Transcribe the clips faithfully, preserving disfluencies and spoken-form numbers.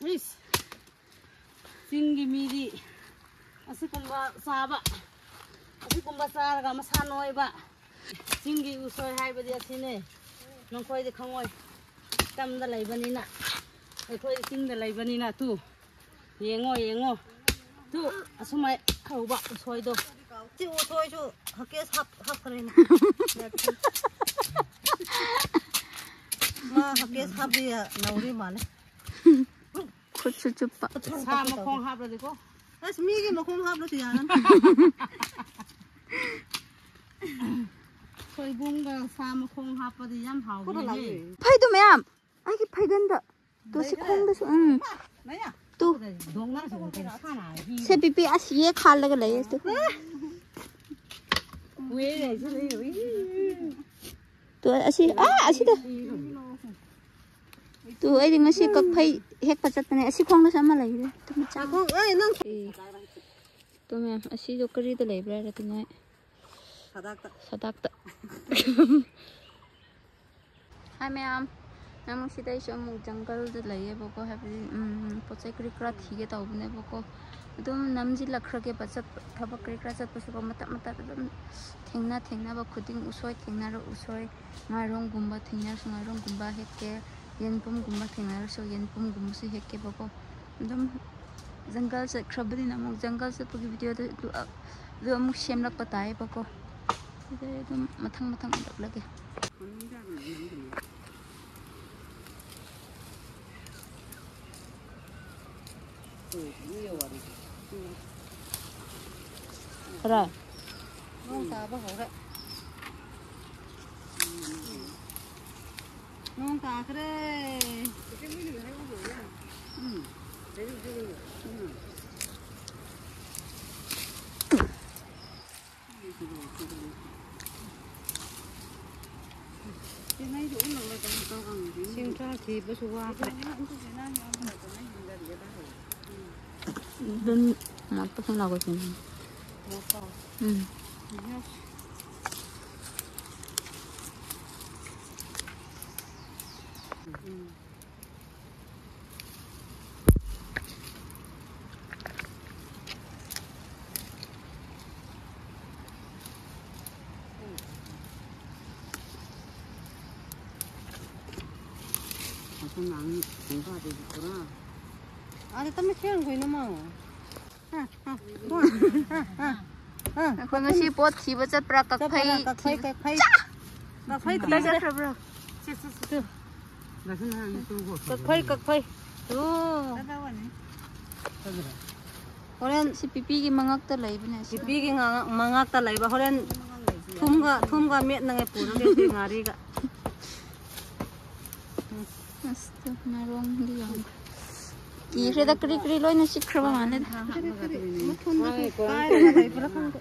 ꯏꯁ, ꯆꯤꯡꯒꯤ ꯃꯤꯗꯤ ꯑꯁꯤꯒꯨꯝꯕ ꯆꯥꯕ, ꯑꯁꯤꯒꯨꯝꯕ ꯆꯥꯔꯒ ꯃꯁꯥ ꯅꯣꯏꯕ꯫ ꯆꯤꯡꯒꯤ ꯎꯁꯣꯏ ꯍꯥꯏꯕꯗꯤ ꯑꯁꯤꯅꯦ꯫ ꯅꯈꯣꯏꯗꯤ ꯈꯪꯉꯣꯏ, ꯇꯝꯗ ꯂꯩꯕꯅꯤꯅ꯫ ꯑꯩꯈꯣꯏꯗꯤ ꯆꯤꯡꯗ ꯂꯩꯕꯅꯤꯅ꯫ ꯇꯨ, ꯌꯦꯡꯉꯣ, ꯌꯦꯡꯉꯣ꯫ ꯇꯨ, ꯑꯁꯨꯃꯥꯏ ꯍꯧꯕ ꯎꯁꯣꯏꯗꯣ꯫ ꯁꯤ ꯎꯁꯣꯏꯁꯨ ꯍꯛꯀꯦꯁ ꯍꯥꯞ-, ꯍꯥꯞꯈ꯭ꯔꯦꯅꯦ꯫ ꯃꯥ ꯍꯛꯀꯦꯁ ꯍꯥꯞꯄꯤ ꯅꯧꯔꯤ ꯃꯥꯜꯂꯦ꯫ ꯈꯨꯠꯁꯨ ꯆꯨꯞꯄ꯫ ꯁꯥ ꯃꯈꯣꯡ ꯍꯥꯞꯂꯗꯤꯀꯣ꯫ ꯑꯁ, ꯃꯤꯒꯤ ꯃꯈꯣꯡ ꯍꯥꯞꯂꯁꯨ ꯌꯥꯔꯅꯤ꯫ ꯁꯣꯏꯕꯨꯝꯒ ꯁꯥ ꯃꯈꯣꯡ ꯍꯥꯞꯄꯗꯤ ꯌꯥꯝ ꯍꯥꯎꯕꯅꯦ꯫ ꯐꯩꯗꯣ ꯃꯌꯥꯝ꯫ ꯑꯩꯒꯤ ꯐꯩꯒꯟꯗ꯫ ꯇꯨ ꯁꯤ ꯈꯣꯡꯗꯁꯨ, ꯎꯝ꯫ ꯇꯨ꯫ ꯁꯦ ꯄꯤꯄꯤ, ꯑꯁ, ꯌꯦ ꯈꯥꯜꯂꯒ ꯂꯩꯌꯦ, ꯇꯨ꯫ ꯇꯨ, ꯑꯁꯤ, ꯑꯥ, ꯑꯁꯤꯗ꯫ ꯇꯨ, ꯑꯩꯗꯤ ꯉꯁꯤ ꯀꯛꯐꯩ ꯍꯦꯛꯄ ꯆꯠꯄꯅꯦ꯫ ꯑꯁꯤ ꯈꯣꯡꯗꯁꯨ ꯑꯃ ꯂꯩꯔꯦ꯫ ꯇꯨ ꯃꯆꯥ꯫ ꯉꯥꯏꯈꯣ, ꯑꯩ ꯅꯪ ꯑꯦ꯫ ꯇꯨ ꯃꯌꯥꯝ, ꯑꯁꯤꯗꯣ ꯀꯔꯤꯗ ꯂꯩꯕ꯭ꯔꯥ ꯍꯥꯏꯔꯗꯤ ꯅꯣꯏ ꯁꯗꯥꯛꯇ꯫ ꯁꯗꯥꯛꯇ꯫ ꯍꯥꯏ ꯃꯌꯥꯝ, ꯅꯪ ꯁꯤꯗ ꯑꯩꯁꯨ ꯑꯃꯨꯛ ꯖꯪꯒꯜꯗ ꯂꯩꯌꯦꯕꯀꯣ, ꯍꯥꯏꯕꯗꯤ, ꯎꯝ, ꯄꯣꯠ ꯆꯩ ꯀꯔꯤ ꯀꯔꯥ ꯊꯤꯒꯦ ꯇꯧꯕꯅꯦꯕꯀꯣ꯫ ꯑꯗꯨꯝ ꯅꯝꯁꯤꯜꯂꯛꯈ꯭ꯔꯒꯦꯕ, ꯆꯠꯄ, ꯊꯕꯛ ꯀꯔꯤ ꯀꯔꯥ ꯆꯠꯄꯁꯨꯀꯣ, ꯃꯇꯠ ꯃꯇꯠ ꯑꯗꯨꯝ ꯊꯦꯡꯅ ꯊꯦꯡꯅꯕ ꯈꯨꯗꯤꯡ ꯎꯁꯣꯏ ꯊꯦꯡꯅꯔ ꯎꯁꯣꯏ, ꯉꯥꯔꯣꯡꯒꯨꯝꯕ ꯊꯦꯡꯅꯔꯁꯨ ꯉꯥꯔꯣꯡꯒꯨꯝꯕ ꯍꯦꯛꯀꯦ, ꯌꯦꯟꯕꯨꯝꯒꯨꯝꯕ ꯊꯦꯡꯅꯔꯁꯨ ꯌꯦꯟꯕꯨꯝꯒꯨꯝꯕꯁꯨ ꯍꯦꯛꯀꯦꯕꯀꯣ꯫ ꯑꯗꯨꯝ ꯖꯪꯒꯜ ꯆꯠꯈ꯭ꯔꯕꯅꯤꯅ ꯑꯃꯨꯛ ꯖꯪꯒꯜ ꯆꯠꯄꯒꯤ ꯚꯤꯗꯤꯑꯣꯗꯨ ꯑꯗꯨ, ꯑꯗꯨ ꯑꯃꯨꯛ ꯁꯦꯝꯂꯛꯄ ꯇꯥꯏꯌꯦꯕꯀꯣ꯫ ꯑꯗꯨꯗꯩ ꯑꯗꯨꯝ ꯃꯊꯪ ꯃꯊꯪ ꯎꯠꯂꯛꯂꯒꯦ꯫ ꯈꯔ꯫ ꯅꯣꯡ ꯇꯥꯕ ꯍꯧꯔꯦ꯫ ꯅꯣꯡ ꯇꯥꯈ꯭ꯔꯦ꯫ ꯎꯝ꯫ ꯎꯝ꯫ ꯁꯤꯡ ꯈꯔ ꯊꯤꯕꯁꯨ ꯋꯥꯈ꯭ꯔꯦ꯫ ꯑꯗꯨꯝ ꯃꯣꯠꯄꯁꯤꯡ ꯂꯥꯛꯄꯁꯤꯡ꯫ ꯎꯝ꯫ ꯑꯥꯗ ꯇꯞꯅ ꯈꯦꯡ ꯀꯩꯅꯣ ꯃꯥ꯫ ꯑꯩꯈꯣꯏ ꯉꯁꯤ ꯄꯣꯠ ꯊꯤꯕ ꯆꯠꯄ꯭ꯔꯥ? ꯀꯛꯐꯩ ꯆꯠꯄ꯭ꯔꯥ? ꯀꯛꯐꯩ, ꯊꯤꯕ꯫ ꯀꯛꯐꯩ꯫ ꯆꯥ! ꯀꯛꯐꯩ ꯀꯗꯥꯏ ꯊꯤꯕ꯫ ꯆꯠꯈ꯭ꯔꯕ꯭ꯔꯥ? ꯁꯦ, ꯁꯦ, ꯁꯦ꯫ ꯇꯨ꯫ ꯀꯛꯐꯩ, ꯀꯛꯐꯩ꯫ ꯇꯨ꯫ ꯍꯣꯔꯦꯟ ꯁꯤ ꯄꯤꯄꯤꯒꯤ ꯃꯉꯛꯇ ꯂꯩꯕꯅꯦ ꯁꯤ꯫ ꯄꯤꯄꯤꯒꯤ ꯉꯉ-, ꯃꯉꯛꯇ ꯂꯩꯕ꯫ ꯍꯣꯔꯦꯟ ꯊꯨꯝꯒ, ꯊꯨꯝꯒ ꯃꯦꯠꯅꯉꯥꯏ ꯄꯨꯔꯒꯦ ꯁꯤ ꯉꯥꯔꯤꯒ꯫ ꯑꯁ, ꯇꯨ ꯉꯥꯔꯣꯡꯗꯤ ꯌꯥꯝ ꯀꯤꯈ꯭ꯔꯦꯗ, ꯀꯔꯤ ꯀꯔꯤ ꯂꯣꯏꯅ ꯆꯤꯛꯈ꯭ꯔꯕ ꯃꯥꯜꯂꯦꯗ꯫ ꯃꯊꯨꯟꯗꯁꯨ ꯀꯥꯏꯔꯒ ꯂꯩꯕ꯭ꯔꯥ ꯈꯪꯗꯦ꯫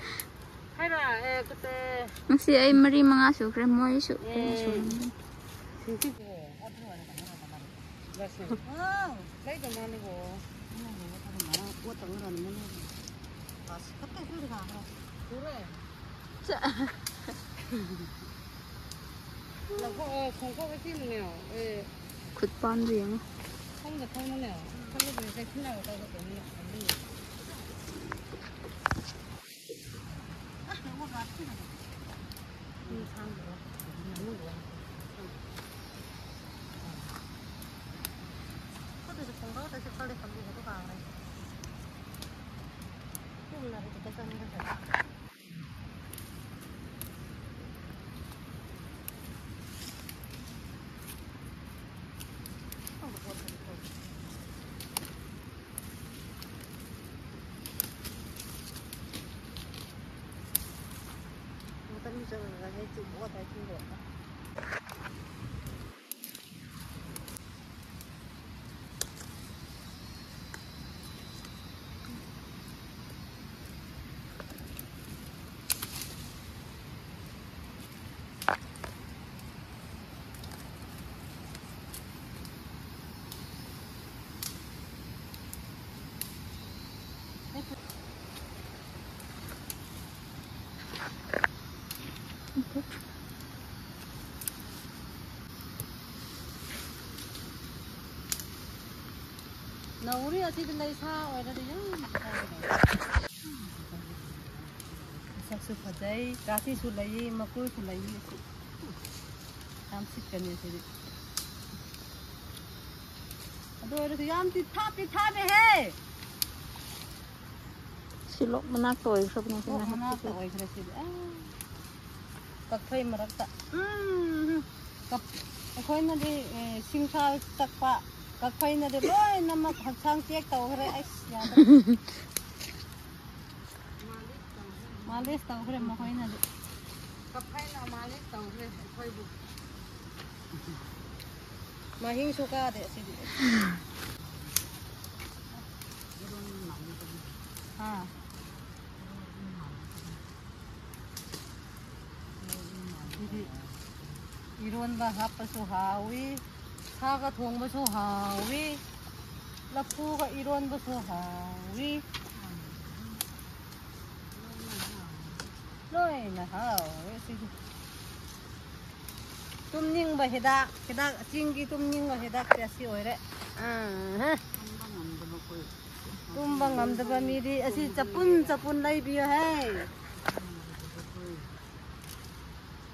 ꯉꯁꯤ ꯑꯩ ꯃꯔꯤ ꯃꯉꯥ ꯁꯨꯈ꯭ꯔꯦ, ꯃꯣꯏꯁꯨ ꯑꯩꯅ ꯁꯨꯔꯝꯒꯅꯤ꯫ ꯆꯥ꯫ ꯂꯧꯊꯣꯛꯑꯣ, ꯈꯣꯡꯈꯥꯎ ꯁꯤꯃꯅꯦ꯫ ꯑꯦ꯫ ꯈꯨꯠ ꯄꯥꯟꯗꯨ ꯌꯦꯡꯉꯣ꯫ ꯈꯪꯗ ꯈꯪꯗꯅꯦ꯫ ꯈꯪꯗꯕꯅꯦ, ꯆꯦꯛꯁꯤꯟꯅꯕ ꯇꯧꯒꯗꯕꯅꯤ꯫ ꯈꯨꯠꯇꯨꯁꯨ ꯈꯣꯡꯈꯥꯎꯗꯁꯨ ꯈꯔ ꯈꯜꯂꯤ, ꯑꯗꯨ ꯀꯥꯎꯔꯦ꯫ ꯆꯨꯝꯅ ꯍꯧꯖꯤꯛꯇ ꯆꯪꯉꯒ꯫ ꯅꯧꯔꯤ ꯑꯁꯤꯗꯤ ꯂꯩ ꯁꯥ ꯑꯣꯏꯔꯗꯤ ꯌꯥꯝ ꯐꯖꯒꯗꯧꯕ꯫ ꯃꯁꯛꯁꯨ ꯐꯖꯩ, ꯀꯥꯁꯤꯁꯨ ꯂꯩ, ꯃꯀꯨꯁꯨ ꯂꯩ꯫ ꯌꯥꯝ ꯁꯤꯠꯀꯅꯤ ꯑꯁꯤꯗꯤ꯫ ꯂꯣꯏꯔꯁꯨ ꯌꯥꯝ ꯄꯤꯊꯥ ꯄꯤꯊꯥꯅꯦꯍꯦ꯫ ꯁꯤ ꯂꯣꯛ ꯃꯅꯥꯛꯇ ꯑꯣꯏꯈ꯭ꯔꯕꯅꯦ ꯁꯤ ꯂꯣꯛ ꯃꯅꯥꯛꯇ ꯅꯍꯥꯛꯀꯤꯁꯦ꯫ ꯑꯣꯏꯈ꯭ꯔꯦ ꯁꯤꯗꯤ꯫ ꯑꯥ꯫ ꯀꯛꯐꯩ ꯃꯔꯛꯇ꯫ ꯎꯝ꯫ ꯀꯞ-, ꯑꯩꯈꯣꯏꯅꯗꯤ, ꯑꯦ, ꯁꯤꯡꯁꯥ ꯇꯛꯄ, ꯀꯛꯐꯩꯅꯗꯤ ꯂꯣꯏꯅꯃꯛ ꯍꯛꯆꯥꯡ ꯆꯦꯛ ꯇꯧꯈ꯭ꯔꯦ꯫ ꯑꯩꯁ, ꯌꯥꯗ꯭ꯔꯦ꯫ ꯃꯥꯂꯤꯁ ꯇꯧꯈ꯭ꯔꯦ ꯃꯈꯣꯏꯅꯗꯤ꯫ ꯀꯛꯐꯩꯅ ꯃꯥꯂꯤꯁ ꯇꯧꯈ꯭ꯔꯦ ꯑꯩꯈꯣꯏꯕꯨ꯫ ꯃꯍꯤꯡꯁꯨ ꯀꯥꯗꯦ ꯑꯁꯤꯗꯤ꯫ ꯍꯥ꯫ ꯁꯤꯗꯤ ꯏꯔꯣꯟꯕ ꯍꯥꯞꯄꯁꯨ ꯍꯥꯎꯏ, ꯁꯥꯒ ꯊꯣꯡꯕꯁꯨ ꯍꯥꯎꯏ, ꯂꯐꯨꯒ ꯏꯔꯣꯟꯕꯁꯨ ꯍꯥꯎꯏ꯫ ꯂꯣꯏꯅ ꯍꯥꯎꯋꯦ ꯁꯤꯗꯤ꯫ ꯇꯨꯝꯅꯤꯡꯕ ꯍꯤꯗꯥꯛ, ꯍꯤꯗꯥꯛ ꯆꯤꯡꯒꯤ ꯇꯨꯝꯅꯤꯡꯕ ꯍꯤꯗꯥꯛꯇꯤ ꯑꯁꯤ ꯑꯣꯏꯔꯦ꯫ ꯑꯥ꯫ ꯇꯨꯝꯕ ꯉꯝꯗꯕ ꯃꯤꯗꯤ ꯑꯁꯤ ꯆꯄꯨꯟ ꯆꯄꯨꯟ ꯂꯩꯕꯤꯌꯨ ꯍꯦ꯫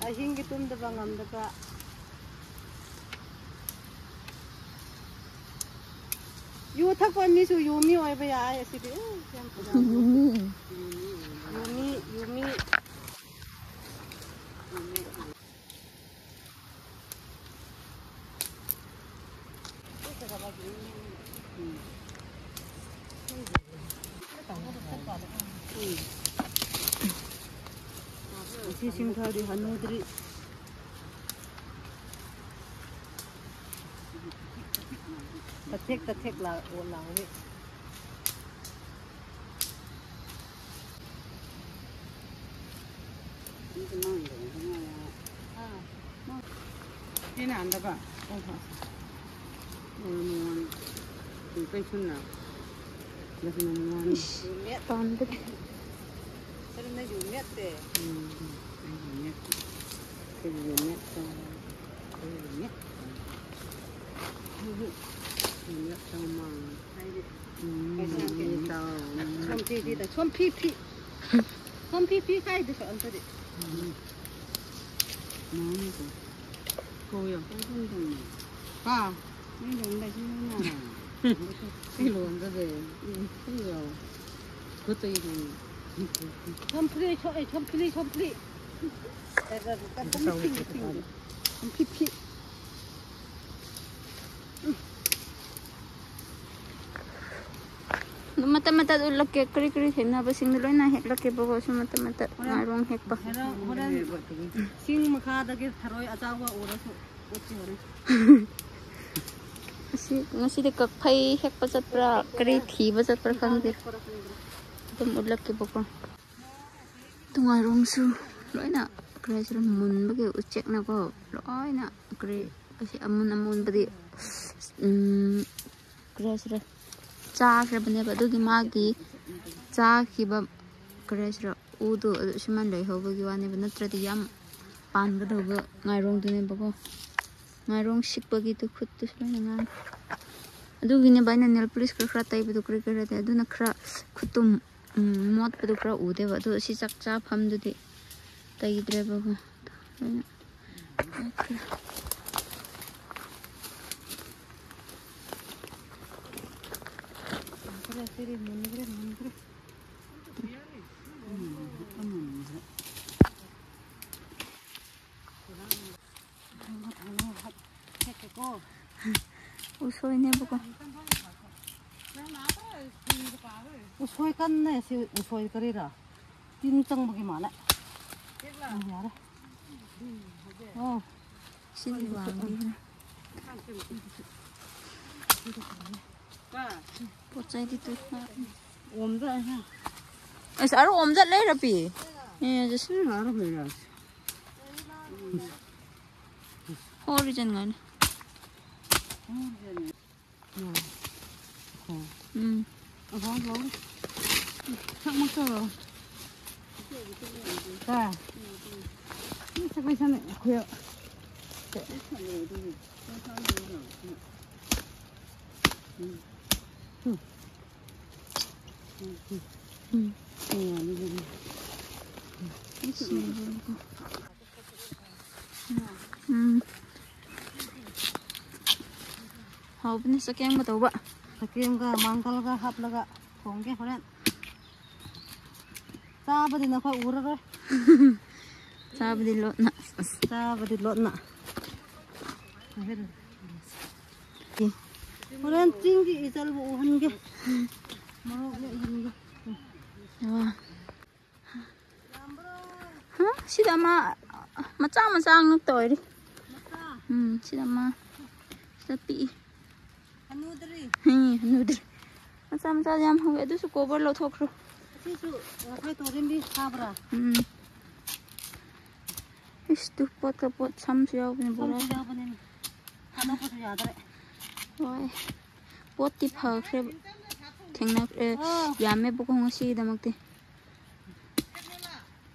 ꯑꯍꯤꯡꯒꯤ ꯇꯨꯝꯗꯕ ꯉꯝꯗꯕ꯫ ꯌꯨ ꯊꯛꯄ ꯃꯤꯁꯨ ꯌꯨ ꯃꯤ ꯑꯣꯏꯕ ꯌꯥꯏ ꯑꯁꯤꯗꯤ꯫ ꯑꯦ, ꯌꯥꯝ ꯐꯖꯕ꯫ ꯌꯨ ꯃꯤ, ꯌꯨ ꯃꯤ꯫ ꯎꯝ꯫ ꯎꯝ꯫ ꯁꯤ ꯁꯤꯡꯊꯥꯗꯤ ꯍꯅꯨꯗ꯭ꯔꯤ꯫ ꯇꯊꯦꯛ ꯇꯊꯦꯛ ꯂꯥꯎ-, ꯂꯥꯎꯏ꯫ ꯑꯥ꯫ ꯁꯤꯅ ꯍꯟꯗꯕ꯫ ꯑꯣ, ꯍꯣ꯫ ꯃꯣꯟ, ꯃꯣꯟ꯫ ꯀꯩꯁꯨꯅ꯫ ꯂꯛꯅ ꯃꯣꯟ꯫ ꯏꯁ, ꯄꯥꯝꯗꯦ꯫ ꯁꯔꯨꯅ ꯌꯨꯝ ꯃꯦꯠꯇꯦ꯫ ꯎꯝ, ꯎꯝ꯫ ꯑꯩ ꯌꯨꯝ ꯃꯦꯠꯇꯦ꯫ ꯑꯩ ꯌꯨꯝ ꯃꯦꯠꯇꯦ꯫ ꯑꯩ ꯌꯨꯝ ꯃꯦꯠꯇꯦ꯫ ꯌꯨꯝ ꯃꯦꯠꯇꯦ ꯃꯥ꯫ ꯍꯥꯏꯗꯤ꯫ ꯎꯝ, ꯀꯩꯅꯣ ꯌꯨꯝ ꯃꯦꯠꯇꯦ꯫ ꯁꯣꯝ ꯐꯤ ꯐꯤꯗ, ꯁꯣꯝ ꯐꯤ ꯐꯤ꯫ ꯁꯣꯝ ꯐꯤ ꯐꯤ ꯀꯥꯏꯗꯁꯨ ꯑꯝꯇꯗꯤ꯫ ꯎꯝ꯫ ꯃꯥꯅꯤꯀꯣ꯫ ꯀꯧ ꯌꯥꯝ ꯀꯟ ꯀꯟ ꯇꯧꯅꯤ꯫ ꯍꯥ? ꯀꯩ ꯂꯣꯟꯗꯗꯤ? ꯎꯝ, ꯀꯩ ꯂꯣꯟ? ꯈꯨꯠꯇ ꯌꯦꯡꯉꯨ꯫ ꯁꯝꯐ꯭ꯔꯤ, ꯁꯣ-, ꯑꯦ, ꯁꯝꯐ꯭ꯔꯤ, ꯁꯝꯐ꯭ꯔꯤ꯫ ꯁꯝꯐ꯭ꯔꯤ, ꯐꯤ꯫ ꯑꯗꯨꯝ ꯃꯇꯠ ꯃꯇꯠ ꯎꯠꯂꯛꯀꯦ, ꯀꯔꯤ ꯀꯔꯤ ꯊꯦꯡꯅꯕꯁꯤꯡꯗꯣ ꯂꯣꯏꯅ ꯍꯦꯛꯂꯛꯀꯦꯕꯀꯣ, ꯁꯤ ꯃꯇꯠ ꯃꯇꯠ ꯍꯣꯔꯦꯟ, ꯉꯥꯏꯔꯣꯡ ꯍꯦꯛꯄ꯫ ꯍꯣꯔꯦꯟ, ꯍꯣꯔꯦꯟ ꯆꯤꯡ ꯃꯈꯥꯗꯒꯤ ꯊꯔꯣꯏ ꯑꯆꯧꯕ ꯎꯔꯁꯨ ꯎꯠꯁꯤ ꯍꯣꯔꯦꯟ꯫ ꯑꯁꯤ, ꯉꯁꯤꯗꯤ ꯀꯛꯐꯩ ꯍꯦꯛꯄ ꯆꯠꯄ꯭ꯔꯥ, ꯀꯔꯤ ꯊꯤꯕ ꯆꯠꯄ꯭ꯔꯥ ꯈꯪꯗꯦ꯫ ꯑꯗꯨꯝ ꯎꯠꯂꯛꯀꯦꯕꯀꯣ꯫ ꯇꯨꯡꯉꯥꯏꯔꯣꯡꯁꯨ ꯂꯣꯏꯅ ꯀꯔꯤ ꯍꯥꯏꯁꯤꯔꯥ, ꯃꯨꯟꯕꯒꯤ ꯎꯆꯦꯛꯅꯀꯣ ꯂꯣꯏꯅ ꯀꯔꯤ, ꯑꯁꯤ ꯑꯃꯨꯟ ꯑꯃꯨꯟꯕꯗꯤ, ꯎꯝ, ꯀꯔꯤ ꯍꯥꯏꯁꯤꯔꯥ, ꯆꯥꯈ꯭ꯔꯕꯅꯦꯕ꯫ ꯑꯗꯨꯒꯤ ꯃꯥꯒꯤ ꯆꯥꯈꯤꯕ, ꯀꯔꯤ ꯍꯥꯏꯁꯤꯔꯥ, ꯎꯗꯣ ꯑꯗꯨ ꯁꯨꯃꯥꯏꯅ ꯂꯩꯍꯧꯕꯒꯤ ꯋꯥꯅꯦꯕ, ꯅꯠꯇ꯭ꯔꯗꯤ ꯌꯥꯝ ꯄꯥꯟꯒꯗꯧꯕ ꯉꯥꯏꯔꯣꯡꯗꯨꯅꯦꯕꯀꯣ꯫ ꯉꯥꯏꯔꯣꯡ ꯁꯤꯛꯄꯒꯤꯗꯨ ꯈꯨꯠꯇꯨꯁꯨ ꯂꯣꯏꯅ ꯉꯥꯡꯉꯦ꯫ ꯑꯗꯨꯒꯤꯅꯦꯕ ꯑꯩꯅ ꯅꯦꯜ ꯄꯣꯂꯤꯁ ꯈꯔ ꯈꯔ ꯇꯩꯕꯗꯣ, ꯀꯔꯤ ꯀꯔꯤ ꯇꯩ, ꯑꯗꯨꯅ ꯈꯔ ꯈꯨꯠꯇꯨꯝ, ꯎꯝ, ꯃꯣꯠꯄꯗꯣ ꯈꯔ ꯎꯗꯦꯕ꯫ ꯑꯗꯣ ꯁꯤ ꯆꯥꯛ ꯆꯥꯐꯝꯗꯨꯗꯤ ꯇꯩꯗ꯭ꯔꯦꯕꯀꯣ꯫ ꯑꯗꯨꯅ ꯃꯨꯟꯈ꯭ꯔꯦ, ꯁꯤꯗꯤ ꯃꯨꯟꯈ꯭ꯔꯦ, ꯃꯨꯟꯈ꯭ꯔꯦ꯫ ꯎꯝ, ꯃꯨꯟꯈ꯭ꯔꯦ꯫ ꯊꯦꯡꯉꯣ, ꯊꯦꯡꯉꯣ, ꯍꯦꯛꯀꯦꯀꯣ꯫ ꯎꯁꯣꯏꯅꯦꯕꯀꯣ꯫ ꯎꯁꯣꯏ ꯀꯟꯅ ꯁꯤ ꯎꯁꯣꯏ ꯀꯔꯤꯔꯥ? ꯇꯤꯟ ꯆꯪꯕꯒꯤ ꯃꯥꯜꯂꯦ꯫ ꯑꯣ, ꯌꯥꯔꯦ꯫ ꯑꯣ꯫ ꯁꯤꯗꯤ ꯋꯥꯡꯕꯤꯈ꯭ꯔꯦ꯫ ꯄꯣꯠ ꯆꯩꯗꯤ ꯇꯨ ꯑꯣꯝꯗ ꯑꯩꯅ꯫ ꯑꯁ, ꯑꯔꯣ ꯑꯣꯝꯗ ꯂꯩꯔ ꯄꯤ꯫ ꯑꯦ, ꯖꯁꯨ꯫ ꯑꯔꯣ ꯂꯩꯔ꯫ ꯍꯣꯔꯤꯖꯟ ꯉꯥꯏꯅ꯫ ꯎꯝ꯫ ꯎꯝ꯫ ꯎꯝ꯫ ꯑꯍꯣ, ꯍꯣ꯫ ꯁꯛ ꯃꯛ ꯇꯧꯔꯣ꯫ ꯀ꯫ ꯁꯛ ꯂꯩ ꯁꯛꯅ ꯑꯩꯈꯣꯏ꯫ ꯎꯝ꯫ ꯎꯝ꯫ ꯎꯝ꯫ ꯍꯥꯎꯕꯅꯦ ꯆꯀꯦꯝꯒ ꯇꯧꯕ꯫ ꯆꯀꯦꯝꯒ ꯃꯪꯒꯜꯒ ꯍꯥꯞꯂꯒ ꯊꯣꯡꯒꯦ ꯍꯣꯔꯦꯟ꯫ ꯆꯥꯕꯗꯤ ꯅꯈꯣꯏ ꯎꯔꯔꯣꯏ꯫ ꯆꯥꯕꯗꯤ ꯂꯣꯠꯅ꯫ ꯑꯁ꯫ ꯆꯥꯕꯗꯤ ꯂꯣꯠꯅ꯫ ꯍꯣꯔꯦꯟ ꯆꯤꯡꯒꯤ ꯏꯆꯜꯕꯨ ꯎꯍꯟꯒꯦ꯫ ꯃꯣꯔꯣꯛ ꯃꯦꯠꯍꯟꯒꯦ꯫ ꯋꯥ꯫ ꯍꯥ? ꯁꯤꯗ ꯑꯃ ꯃꯆꯥ ꯃꯆꯥ ꯉꯥꯛꯇ ꯑꯣꯏꯔꯤ꯫ ꯎꯝ, ꯁꯤꯗ ꯑꯃ꯫ ꯁꯤꯗ ꯄꯤꯛꯏ꯫ ꯍꯅꯨꯗ꯭ꯔꯤ꯫ ꯎꯝ, ꯍꯅꯨꯗ꯭ꯔꯤ꯫ ꯃꯆꯥ ꯃꯆꯥꯗꯤ ꯌꯥꯝ ꯍꯧꯋꯦ꯫ ꯑꯗꯨꯁꯨ ꯀꯣꯕꯔ ꯂꯧꯊꯣꯛꯈ꯭ꯔꯣ꯫ ꯑꯁꯤꯁꯨ ꯉꯁꯥꯏ ꯇꯣꯔꯦꯟꯕꯤ ꯊꯥꯕ꯭ꯔꯥ? ꯎꯝ꯫ ꯏꯁ, ꯇꯨ ꯄꯣꯠꯀ ꯄꯣꯠ ꯁꯝꯁꯨ ꯌꯥꯎꯕꯅꯦ ꯕꯣꯔꯥ꯫ ꯁꯝꯁꯨ ꯌꯥꯎꯕꯅꯤꯅꯦ꯫ ꯊꯥꯗꯣꯛꯄꯁꯨ ꯌꯥꯗ꯭ꯔꯦ꯫ ꯍꯣꯏ꯫ ꯄꯣꯠꯇꯤ ꯐꯈ꯭ꯔꯦ꯫ ꯊꯦꯡꯅꯈ꯭ꯔꯦ꯫ ꯑꯣ꯫ ꯌꯥꯝꯃꯦꯕꯀꯣ ꯉꯁꯤꯒꯤꯗꯃꯛꯇꯤ꯫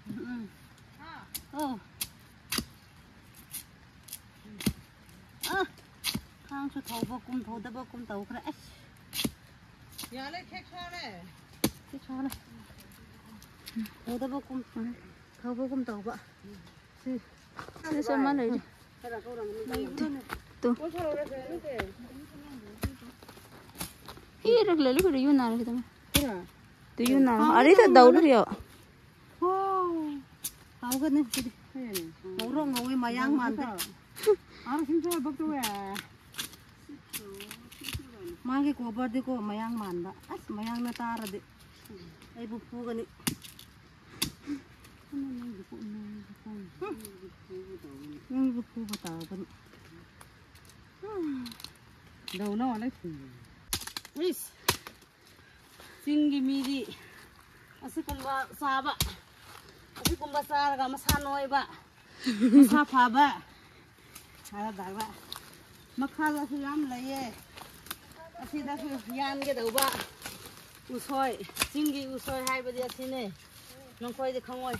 ꯎꯝ꯫ ꯑꯣ꯫ ꯑ, ꯊꯥꯡꯁꯨ ꯊꯧꯕ ꯀꯨꯝ ꯊꯧꯗꯕ ꯀꯨꯝ ꯇꯧꯈ꯭ꯔꯦ꯫ ꯑꯁ꯫ ꯌꯥꯔꯦ, ꯈꯦꯛ ꯁꯥꯔꯦ꯫ ꯈꯦꯛ ꯁꯥꯔꯦ꯫ ꯊꯧꯗꯕ ꯀꯨꯝ ꯊꯧꯕ ꯀꯨꯝ ꯇꯧꯕ꯫ ꯁꯤ꯫ ꯑꯗꯨꯁꯨ ꯑꯃ ꯂꯩꯔꯤ꯫ ꯂꯩꯕ꯭ꯔꯥꯅꯦ? ꯇꯨ꯫ ꯄꯣꯠ ꯁꯥꯔꯛꯑꯣꯔꯥ ꯀꯩꯅꯣ ꯅꯠꯇꯦ꯫ ꯍꯤ ꯔꯒ ꯂꯩ ꯂꯨ ꯌꯨ ꯅꯥꯔ ꯈꯤꯇꯪ꯫ ꯈꯔ꯫ ꯇꯨ ꯌꯨ ꯅꯥꯔ꯫ ꯑꯔꯤ ꯇ ꯗꯧ ꯂꯨ ꯌꯣ꯫ ꯍꯣ꯫ ꯍꯥꯎꯒꯅꯤ ꯁꯤꯗꯤ꯫ ꯉꯧꯔꯣꯛ ꯉꯧꯋꯤ ꯃꯌꯥꯡ ꯃꯥꯟꯗꯦ꯫ ꯑꯥ, ꯁꯤꯡꯁꯨ ꯕꯛ ꯇꯧꯋꯦ꯫ ꯃꯥꯒꯤ ꯀꯣꯕꯔꯗꯤꯀꯣ ꯃꯌꯥꯡ ꯃꯥꯟꯕ꯫ ꯑꯁ, ꯃꯌꯥꯡꯅ ꯇꯥꯔꯗꯤ ꯑꯩꯕꯨ ꯐꯨꯒꯅꯤ꯫ ꯅꯪꯕꯨ ꯐꯨꯕ ꯇꯥꯕꯅꯤ꯫ ꯗꯧꯅ ꯋꯥꯂꯦ꯫ ꯏꯁ꯫ ꯆꯤꯡꯒꯤ ꯃꯤꯗꯤ ꯑꯁꯤꯒꯨꯝꯕ ꯆꯥꯕ, ꯑꯁꯤꯒꯨꯝꯕ ꯆꯥꯔꯒ ꯃꯁꯥ ꯅꯣꯏꯕ, ꯃꯁꯥ ꯐꯕ꯫ ꯊꯥꯗꯕ꯫ ꯃꯈꯥꯗꯁꯨ ꯌꯥꯝ ꯂꯩꯌꯦ꯫ ꯑꯁꯤꯗꯁꯨ ꯌꯥꯟꯒꯗꯧꯕ ꯎꯁꯣꯏ, ꯆꯤꯡꯒꯤ ꯎꯁꯣꯏ ꯍꯥꯏꯕꯗꯤ ꯑꯁꯤꯅꯦ꯫ ꯅꯈꯣꯏꯗꯤ ꯈꯪꯉꯣꯏ꯫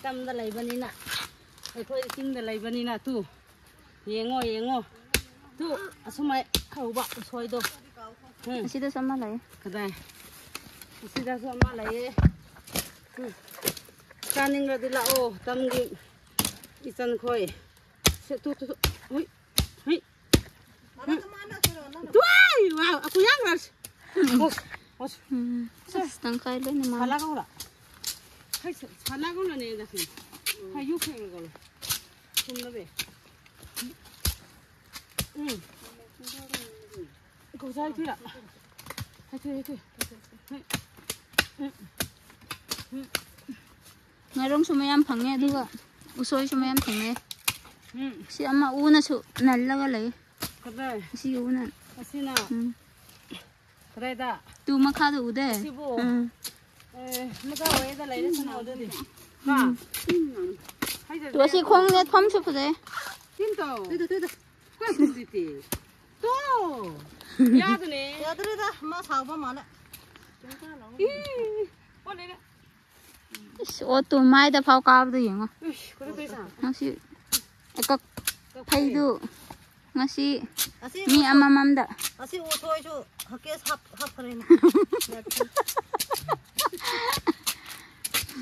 ꯇꯝꯗ ꯂꯩꯕꯅꯤꯅ, ꯑꯩꯈꯣꯏꯗꯤ ꯆꯤꯡꯗ ꯂꯩꯕꯅꯤꯅ ꯇꯨ꯫ ꯌꯦꯡꯉꯣ, ꯌꯦꯡꯉꯣ꯫ ꯇꯨ, ꯑꯁꯨꯃꯥꯏ ꯍꯧꯕ ꯎꯁꯣꯏꯗꯣ꯫ ꯎꯝ꯫ ꯑꯁꯤꯗꯁꯨ ꯑꯃ ꯂꯩ꯫ ꯀꯗꯥꯏ? ꯑꯁꯤꯗꯁꯨ ꯑꯃ ꯂꯩꯌꯦ꯫ ꯎꯝ꯫ ꯆꯥꯅꯤꯡꯂꯗꯤ ꯂꯥꯛꯑꯣ, ꯇꯝꯒꯤ ꯏꯆꯟꯈꯣꯏ꯫ ꯁꯦ, ꯇꯨ, ꯇꯨ, ꯇꯨ꯫ ꯍꯨꯏ, ꯍꯨꯏ꯫ ꯇꯨ, ꯑꯩ, ꯋꯥ, ꯑꯩꯈꯣꯏ ꯌꯥꯝ ꯔꯁ꯫ ꯎꯝ꯫ ꯑꯁ, ꯇꯪꯈꯥꯏ ꯂꯣꯏꯅ ꯃꯥꯡꯉꯦ꯫ ꯁꯥꯂꯥꯒꯧꯂ꯫ ꯍꯩ, ꯁꯥ-, ꯁꯥꯂꯥꯒꯧꯂꯅꯦ ꯗꯁꯤ꯫ ꯍꯩ, ꯌꯨ ꯈꯦꯡꯂꯒꯧꯂ꯫ ꯊꯨꯝꯂꯕꯦ꯫ ꯎꯝ꯫ ꯀꯧꯁꯥ ꯍꯩꯊꯨꯏꯔ? ꯍꯩꯊꯨꯏ, ꯍꯩꯊꯨꯏ꯫ ꯍꯩ꯫ ꯎꯝ꯫ ꯎꯝ꯫ ꯉꯥꯔꯣꯡꯁꯨ ꯃꯌꯥꯝ ꯐꯪꯉꯦ, ꯑꯗꯨꯒ ꯎꯁꯣꯏꯁꯨ ꯃꯌꯥꯝ ꯐꯪꯉꯦ꯫ ꯎꯝ꯫ ꯁꯤ ꯑꯃ ꯎꯅꯁꯨ ꯅꯜꯂꯒ ꯂꯩ꯫ ꯀꯗꯥꯏ? ꯁꯤ ꯎꯅ꯫ ꯑꯁꯤꯅ ꯎꯝ꯫ ꯀꯗꯥꯏꯗ? ꯇꯨ ꯃꯈꯥꯗ ꯎꯗꯦ? ꯑꯁꯤꯕꯨ? ꯎꯝ꯫ ꯑꯦ, ꯃꯆꯥ ꯑꯣꯏꯌꯦꯗ ꯂꯩꯔꯁꯅꯨ ꯑꯗꯨꯗꯤ꯫ ꯍꯥ? ꯎꯝ꯫ ꯍꯥꯏꯖꯗꯦ꯫ ꯇꯨ ꯑꯁꯤ ꯈꯣꯡ ꯅꯦꯠꯐꯝꯁꯨ ꯐꯖꯩ꯫ ꯇꯤꯟ ꯇꯧ꯫ ꯇꯨꯗꯨ, ꯇꯨꯗꯨ꯫ ꯀꯗꯨꯗꯤꯇꯤ꯫ ꯇꯣ! ꯌꯥꯗꯅꯦ꯫ ꯌꯥꯗ꯭ꯔꯦꯗ, ꯃꯥ ꯁꯥꯎꯕ ꯃꯥꯜꯂꯦ꯫ ꯏ! ꯑꯣ, ꯂꯩꯔꯦ꯫ ꯏꯁ, ꯑꯣꯠꯇꯨ ꯃꯥꯏꯗ ꯐꯥꯎ ꯀꯥꯕꯗꯣ ꯌꯦꯡꯉꯣ꯫ ꯏꯁ, ꯀꯔꯤ ꯄꯩꯁꯥ? ꯉꯁꯤ ꯑꯀꯛ ꯐꯩꯗꯨ ꯉꯁꯤ ꯑꯁꯤ ꯃꯤ ꯎꯁꯣꯏ-, ꯑꯃꯃꯝꯗ꯫ ꯑꯁꯤ ꯎꯁꯣꯏꯁꯨ ꯍꯛꯀꯦꯁ ꯍꯥꯞ-, ꯍꯥꯞꯈ꯭ꯔꯦꯅꯦ꯫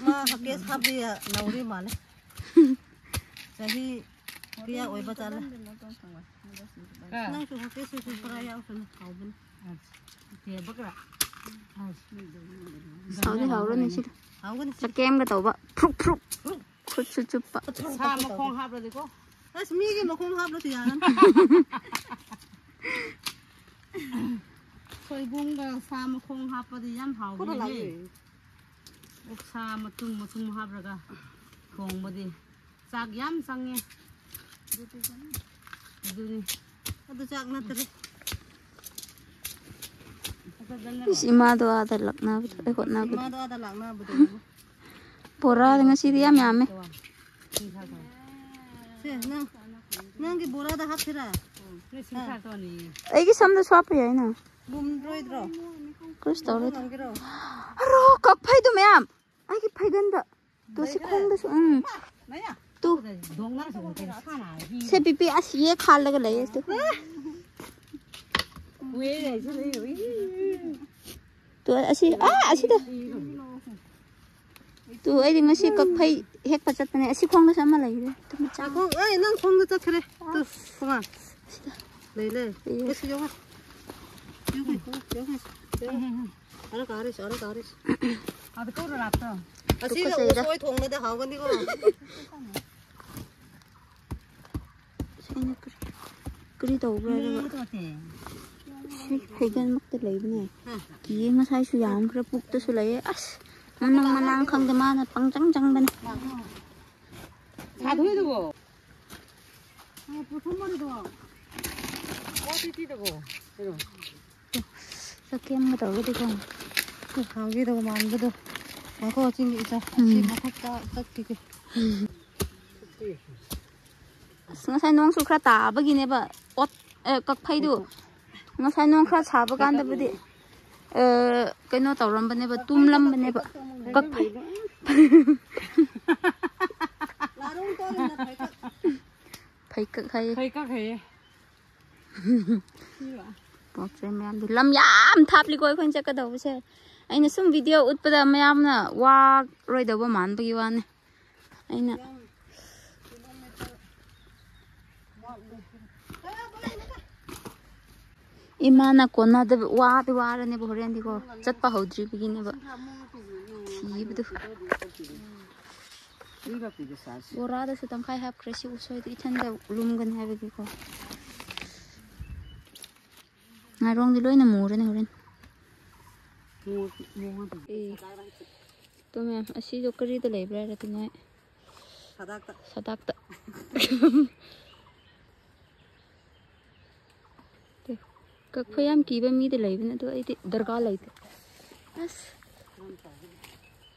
ꯃꯥ ꯍꯛꯀꯦꯁ ꯍꯥꯞꯄꯤ ꯅꯧꯔꯤ ꯃꯥꯜꯂꯦ꯫ ꯆꯍꯤ ꯀꯌꯥ ꯑꯣꯏꯕ ꯆꯥꯠꯂ? ꯀ ꯅꯪꯁꯨ ꯍꯛꯀꯦꯁ ꯁꯨ ꯈꯔ ꯌꯥꯎꯁꯅꯨ, ꯍꯥꯎꯕꯅꯤ꯫ ꯁꯥꯎꯗꯤ ꯍꯥꯎꯔꯅꯤ ꯁꯤꯗ꯫ ꯍꯥꯎꯒꯅꯤ ꯁꯤ꯫ ꯆꯀꯦꯝꯒ ꯇꯧꯕ꯫ ꯐ꯭ꯔꯨꯛ ꯐ꯭ꯔꯨꯛ꯫ ꯐ꯭ꯔꯨꯛ꯫ ꯈꯨꯠꯁꯨ ꯆꯨꯞꯄ꯫ ꯁꯥ ꯃꯈꯣꯡ ꯍꯥꯞꯂꯗꯤꯀꯣ꯫ ꯑꯁ, ꯃꯤꯒꯤ ꯃꯈꯣꯡ ꯍꯥꯞꯂꯁꯨ ꯌꯥꯔꯅꯤ꯫ ꯁꯣꯏꯕꯨꯝꯒ ꯁꯥ ꯃꯈꯣꯡ ꯍꯥꯞꯄꯗꯤ ꯌꯥꯝ ꯍꯥꯎꯕꯅꯦꯍꯦ꯫ ꯈꯨꯗ ꯂꯥꯛꯑꯦ꯫ ꯑꯣꯛꯁꯥ ꯃꯇꯨꯝ ꯃꯇꯨꯝ ꯍꯥꯞꯂꯒ ꯊꯣꯡꯕꯗꯤ ꯆꯥꯛ ꯌꯥꯝ ꯆꯪꯉꯦ꯫ ꯑꯗꯨꯅꯤ꯫ ꯑꯗꯨ ꯆꯥꯛ ꯅꯠꯇ꯭ꯔꯦ꯫ ꯏꯁ, ꯏꯃꯥꯗꯣ ꯑꯥꯗ ꯂꯥꯛꯅꯕꯗꯣ, ꯑꯩ ꯍꯣꯠꯅꯕꯗꯣ꯫ ꯏꯃꯥꯗꯣ ꯑꯥꯗ ꯂꯥꯛꯅꯕꯗꯣ꯫ ꯕꯣꯔꯥꯗ ꯉꯁꯤꯗꯤ ꯌꯥꯝ ꯌꯥꯝꯃꯦ꯫ ꯁꯦ, ꯅꯪ, ꯅꯪꯒꯤ ꯕꯣꯔꯥꯗ ꯍꯥꯞꯁꯤꯔꯥ? ꯑꯩꯒꯤ ꯁꯝꯗꯁꯨ ꯍꯥꯞꯄ ꯌꯥꯏꯅ꯫ ꯃꯨꯟꯔꯣꯏꯗ꯭ꯔꯣ? ꯀꯔꯤꯁꯨ ꯇꯧꯔꯣꯏꯗ꯫ ꯃꯨꯟꯍꯟꯒꯦꯔꯣ? ꯑꯔꯣ, ꯀꯛ ꯐꯩꯗꯨ ꯃꯌꯥꯝ꯫ ꯑꯩꯒꯤ ꯐꯩꯒꯟꯗ꯫ ꯇꯨ, ꯁꯤ ꯈꯣꯡꯗꯁꯨ, ꯎꯝ꯫ ꯇꯨ꯫ ꯁꯦ, ꯄꯤꯄꯤ, ꯑꯁ, ꯌꯦꯛ ꯍꯥꯜꯂꯒ ꯂꯩꯌꯦ, ꯇꯨ꯫ ꯇꯨ, ꯑꯁꯤ, ꯑꯥ, ꯑꯁꯤꯗ꯫ ꯇꯨ, ꯑꯩꯗꯤ ꯉꯁꯤ ꯀꯛꯐꯩ ꯍꯦꯛꯄ ꯆꯠꯄꯅꯦ꯫ ꯑꯁꯤ ꯈꯣꯡꯗꯁꯨ ꯑꯃ ꯂꯩꯔꯦ꯫ ꯇꯨ, ꯃꯆꯥ꯫ ꯅꯈꯣꯡ-, ꯑꯩ ꯅꯪ ꯈꯣꯡꯗ ꯆꯠꯈ꯭ꯔꯦ꯫ ꯇꯨ, ꯈꯣꯡꯉꯥ꯫ ꯂꯩ, ꯂꯩ꯫ ꯂꯩꯌꯦ꯫ ꯑꯁꯤ ꯌꯦꯡꯉꯣ꯫ ꯑꯔ ꯀꯥꯔꯤꯁ, ꯑꯔ ꯀꯥꯔꯤꯁ꯫ ꯑꯗ ꯀꯧꯔ ꯂꯥꯛꯇ꯭ꯔꯣ? ꯑꯁꯤꯅ ꯇꯨꯀꯠꯆꯩꯗ꯫ ꯎꯁꯣꯏ ꯊꯣꯡꯕꯗ ꯍꯥꯎꯒꯅꯤꯀꯣ꯫ ꯑꯁ, ꯑꯩꯅ ꯀꯔꯤ, ꯀꯔꯤ ꯇꯧꯕ꯭ꯔꯥ ꯍꯥꯏꯔꯒ ꯁꯤ ꯐꯩꯒꯟꯃꯛꯇ ꯂꯩꯕꯅꯦ꯫ ꯀꯤꯌꯦ, ꯉꯁꯥꯏꯁꯨ ꯌꯥꯝꯈ꯭ꯔꯦ, ꯄꯨꯛꯇꯁꯨ ꯂꯩꯌꯦ꯫ ꯑꯁ, ꯃꯅꯪ ꯃꯅꯥꯡ ꯈꯪꯗꯦ, ꯃꯥꯅ ꯄꯪꯆꯪ ꯆꯪꯕꯅꯦ꯫ ꯁꯥꯗꯣꯏꯗꯨꯕꯣ? ꯄꯨꯊꯣꯛꯃꯔꯤꯗꯣ꯫ ꯑꯣ, ꯇꯤꯇꯤꯗꯨꯕꯣ? ꯀꯩꯅꯣ? ꯆꯥꯛꯀꯦꯝꯒ ꯇꯧꯔꯒꯗꯤꯀꯣ꯫ ꯍꯥꯎꯒꯦ ꯇꯧꯕ ꯃꯥꯟꯕꯗꯣ꯫ ꯉꯥꯏꯈꯣ, ꯆꯤꯡꯒꯤ ꯏꯆꯥ꯫ ꯑꯁꯤ ꯎꯝ꯫ ꯃꯊꯛꯇ ꯆꯠꯈꯤꯒꯦ꯫ ꯑꯁ, ꯉꯁꯥꯏ ꯅꯣꯡꯁꯨ ꯈꯔ ꯇꯥꯕꯒꯤꯅꯦꯕ꯫ ꯑꯣꯠ-, ꯑꯦ, ꯀꯛꯐꯩꯗꯨ꯫ ꯉꯁꯥꯏ ꯅꯣꯡ ꯈꯔ ꯁꯥꯕ ꯀꯥꯟꯗꯕꯨꯗꯤ, ꯑ, ꯀꯩꯅꯣ ꯇꯧꯔꯝꯕꯅꯦꯕ, ꯇꯨꯝꯂꯝꯕꯅꯦꯕ꯫ ꯀꯛꯐꯩ꯫ ꯐꯩꯀꯛ ꯍꯥꯏꯌꯦ꯫ ꯐꯩꯀꯛ ꯍꯥꯏꯌꯦ꯫ ꯄꯣꯠ ꯆꯩ ꯃꯌꯥꯝꯗꯤ ꯂꯝ ꯌꯥꯝ ꯊꯥꯞꯂꯤꯀꯣ ꯑꯩꯈꯣꯏꯅ ꯆꯠꯀꯗꯧꯕꯁꯦ꯫ ꯑꯩꯅ ꯁꯨꯝ ꯚꯤꯗꯤꯑꯣ ꯎꯠꯄꯗ ꯃꯌꯥꯝꯅ ꯋꯥꯔꯣꯏꯗꯧꯕ ꯃꯥꯟꯕꯒꯤ ꯋꯥꯅꯤ꯫ ꯑꯩꯅ ꯏꯃꯥꯅ ꯀꯣꯟꯅꯗꯕ, ꯋꯥꯗꯤ ꯋꯥꯔꯅꯦꯕ ꯍꯣꯔꯦꯟꯗꯤꯀꯣ, ꯆꯠꯄ ꯍꯧꯗ꯭ꯔꯤꯕꯒꯤꯅꯦꯕ ꯊꯤꯕꯗꯨ꯫ ꯕꯣꯔꯥꯗꯁꯨ ꯇꯪꯈꯥꯏ ꯍꯥꯞꯈ꯭ꯔꯦ ꯁꯤ ꯎꯁꯣꯏꯗꯣ, ꯏꯊꯟꯗ ꯂꯨꯝꯒꯅꯤ ꯍꯥꯏꯕꯒꯤꯀꯣ꯫ ꯉꯥꯏꯔꯣꯡꯗꯤ ꯂꯣꯏꯅ ꯃꯨꯔꯅꯤ ꯍꯣꯔꯦꯟ꯫ ꯃꯨ-, ꯃꯨ-, ꯑꯦ꯫ ꯇꯣ ꯃꯌꯥꯝ, ꯑꯁꯤꯗꯣ ꯀꯔꯤꯗ ꯂꯩꯕ꯭ꯔꯥ ꯍꯥꯏꯔꯗꯤ ꯃꯣꯏ ꯁꯗꯥꯛꯇ꯫ ꯁꯗꯥꯛꯇ꯫ ꯀꯛꯐꯩ ꯌꯥꯝ ꯀꯤꯕ ꯃꯤꯗꯤ ꯂꯩꯕꯅꯦ, ꯑꯗꯣ ꯑꯩꯗꯤ ꯗꯔꯀꯥꯔ ꯂꯩꯇꯦ꯫ ꯑꯁ꯫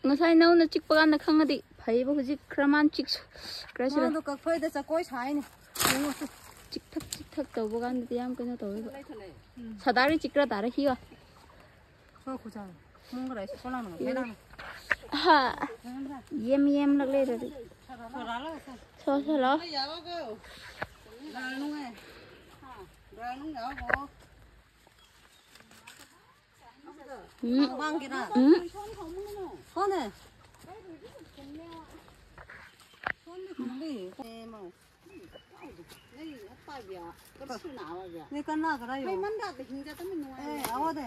ꯉꯁꯥꯏ ꯅꯧꯅ ꯆꯤꯛꯄ ꯀꯥꯟꯗ ꯈꯪꯉꯗꯤ ꯐꯩꯕ, ꯍꯧꯖꯤꯛ ꯈꯔ ꯃꯥꯟ ꯆꯤꯛ-, ꯀꯔꯤ ꯍꯥꯏꯁꯤꯔ? ꯃꯥꯗꯣ ꯀꯛꯐꯩꯗ ꯆꯀꯣꯏ ꯁꯥꯏꯅꯦ꯫ ꯌꯦꯡꯉꯣ ꯇꯨ꯫ ꯆꯤꯛꯊꯛ ꯆꯤꯛꯊꯛ ꯇꯧꯕ ꯀꯥꯟꯗꯗꯤ ꯌꯥꯝ ꯀꯩꯅꯣ ꯇꯧꯋꯦꯕ꯫ ꯁꯗꯥꯔꯤ ꯆꯤꯛꯔ ꯇꯥꯔꯦ ꯍꯤꯒ꯫ ꯍꯣꯏ, ꯈꯨꯖꯥ꯫ ꯃꯨꯡꯒ ꯂꯩꯁꯤ, ꯀꯣꯂꯥꯡ ꯃꯅꯨꯡ ꯐꯦꯂꯥꯡ꯫ ꯍꯥ꯫ ꯌꯦꯝ ꯌꯦꯝ ꯂꯛ ꯂꯩꯔꯗꯤ꯫ ꯁꯣ ꯁꯣ ꯂꯥꯎ꯫ ꯎꯝ꯫ ꯎꯝ꯫ ꯅꯣꯏ ꯀꯅꯥ ꯈꯔ ꯌꯣ? ꯑꯦ, ꯑꯋꯥꯗꯦ꯫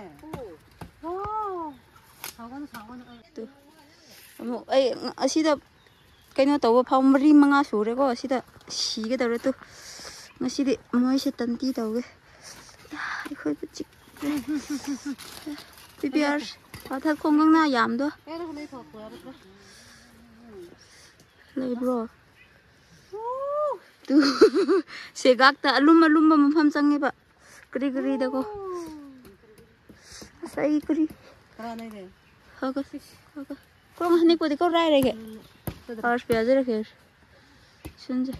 ꯑꯣ꯫ ꯁꯥꯎꯒꯅꯨ, ꯁꯥꯎꯒꯅꯨ꯫ ꯑꯩ ꯑꯃꯨꯛ ꯑꯩ ꯑꯁꯤꯗ ꯀꯩꯅꯣ ꯇꯧꯕ ꯐꯥꯎ ꯃꯔꯤ ꯃꯉꯥ ꯁꯨꯔꯦꯀꯣ, ꯁꯤꯗ ꯁꯤꯒꯗꯧꯔꯦ ꯇꯨ꯫ ꯉꯁꯤꯗꯤ ꯃꯣꯏꯁꯦ ꯇꯟꯇꯤ ꯇꯧꯒꯦ꯫ ꯑꯩꯈꯣꯏꯕꯨ ꯆꯤꯛ-, ꯄꯤ ꯄꯤ ꯑꯥꯔ ꯄꯥꯊꯛ ꯈꯣꯡꯒꯪꯅ ꯌꯥꯝꯗꯣ꯫ ꯂꯩꯕ꯭ꯔꯣ? ꯇꯨ, ꯁꯦꯒꯥꯛꯇ ꯑꯂꯨꯝ ꯑꯂꯨꯝꯕ ꯃꯐꯝ ꯆꯪꯉꯦꯕ꯫ ꯀꯔꯤ ꯀꯔꯤꯗꯀꯣ꯫ ꯑꯁ, ꯑꯩ ꯀꯔꯤ? Hug, hug. ꯀꯣꯡ ꯍꯅꯤ ꯀꯣꯗꯤ ꯀꯣ ꯔꯥꯏ ꯔꯦꯒꯦ꯫ ꯑꯥꯔꯁ ꯄꯤꯌꯥꯖ ꯔꯈꯦ꯫ ꯁꯨꯟꯖꯦ꯫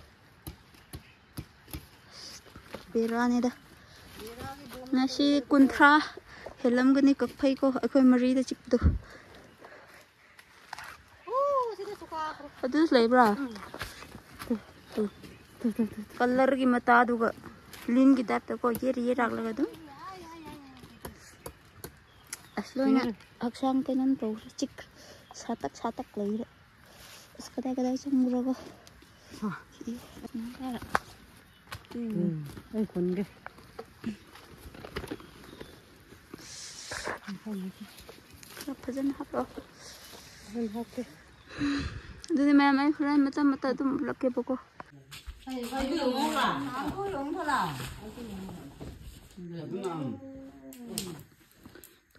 ꯕꯦꯔꯥꯅꯤꯗ꯫ ꯉꯁꯤ ꯀꯨꯟꯊ꯭ꯔꯥ ꯍꯦꯜꯂꯝꯒꯅꯤ ꯀꯛꯐꯩꯀꯣ, ꯑꯩꯈꯣꯏ ꯃꯔꯤꯗ ꯆꯤꯛꯄꯗꯣ꯫ ꯑꯗꯨꯁꯨ ꯂꯩꯕ꯭ꯔꯥ? ꯇꯨ, ꯇꯨ, ꯇꯨ, ꯇꯨ, ꯇꯨ, ꯇꯨ꯫ ꯀꯂꯔꯒꯤ ꯃꯇꯥꯗꯨꯒ ꯂꯤꯟꯒꯤ ꯇꯥꯏꯞꯇꯀꯣ, ꯌꯦꯔ ꯌꯦꯔꯥꯛꯂꯒ ꯑꯗꯨꯝ꯫ ꯑꯁ, ꯂꯣꯏꯅ ꯍꯛꯆꯥꯡ ꯀꯩꯅꯣꯝ ꯇꯧꯈ꯭ꯔꯦ, ꯆꯤꯛ ꯁꯥꯇꯛ ꯁꯥꯇꯛ ꯂꯩꯔꯦ꯫ ꯑꯁ, ꯀꯗꯥꯏ ꯀꯗꯥꯏ ꯆꯪꯕ꯭ꯔꯒꯣ꯫ ꯍꯥ꯫ ꯏ, ꯑꯗꯨꯝ ꯀꯥꯔ꯫ ꯎꯝ, ꯑꯩ ꯈꯨꯟꯒꯦ꯫ ꯈꯔ ꯐꯖꯅ ꯍꯥꯞꯄꯛꯑꯣ꯫ ꯐꯖꯅ ꯍꯥꯞꯀꯦ꯫ ꯑꯗꯨꯗꯤ ꯃꯌꯥꯝ, ꯑꯩ ꯍꯣꯔꯦꯟ ꯃꯇꯞ ꯃꯇꯞ ꯑꯗꯨꯝ ꯎꯠꯂꯛꯀꯦꯕꯀꯣ꯫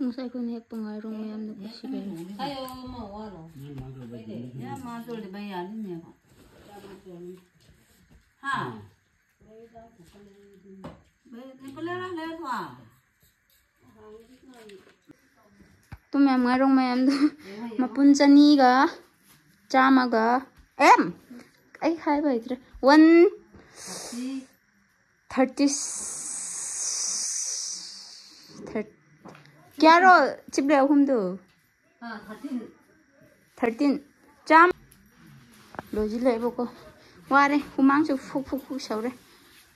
ꯉꯁꯥꯏ ꯑꯩꯈꯣꯏꯅ ꯍꯦꯛꯄ ꯉꯥꯏꯔꯣꯡ ꯃꯌꯥꯝꯗꯣ ꯀꯨꯞꯁꯤꯜꯂꯦ꯫ ꯍꯥ? ꯇꯨ ꯃꯌꯥꯝ ꯉꯥꯏꯔꯣꯡ ꯃꯌꯥꯝꯗꯣ ꯃꯄꯨꯟ ꯆꯅꯤꯒ ꯆꯥꯝꯃꯒ ꯑꯦꯝ ꯑꯩ ꯍꯥꯏꯕ ꯍꯩꯇ꯭ꯔꯦ꯫ ꯋꯥꯟ ꯊꯥꯔꯇꯤ ꯊꯥꯔ-, ꯀꯌꯥꯔꯣ ꯆꯤꯞꯂꯦ ꯑꯍꯨꯝꯗꯣ? ꯊꯥꯔꯇꯤꯟ꯫ ꯆꯥꯝ-, ꯂꯣꯏꯁꯤꯜꯂꯛꯑꯦꯕꯀꯣ꯫ ꯋꯥꯔꯦ, ꯍꯨꯃꯥꯡꯁꯨ ꯐꯨꯛ ꯐꯨꯛ ꯐꯨꯛ ꯁꯧꯔꯦ꯫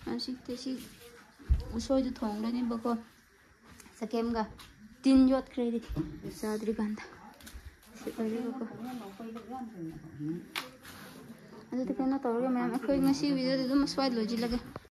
ꯍꯧꯖꯤꯛꯇꯤ ꯁꯤ ꯎꯁꯣꯏꯗꯨ ꯊꯣꯡꯗꯣꯏꯅꯦꯕꯀꯣ꯫ ꯆꯒꯦꯝꯒ ꯇꯤꯟ ꯌꯣꯠꯈ꯭ꯔꯦꯗꯤ ꯆꯥꯗ꯭ꯔꯤꯀꯥꯟꯗ꯫ ꯁꯤ ꯂꯣꯏꯔꯦꯕꯀꯣ꯫ ꯑꯗꯨꯗꯤ ꯀꯩꯅꯣ ꯇꯧꯔꯒꯦ ꯃꯌꯥꯝ, ꯑꯩꯈꯣꯏ ꯉꯁꯤ ꯚꯤꯗꯤꯑꯣꯗꯤ ꯑꯗꯨꯝ ꯑꯁ꯭ꯋꯥꯏꯗ ꯂꯣꯏꯁꯤꯜꯂꯒꯦ꯫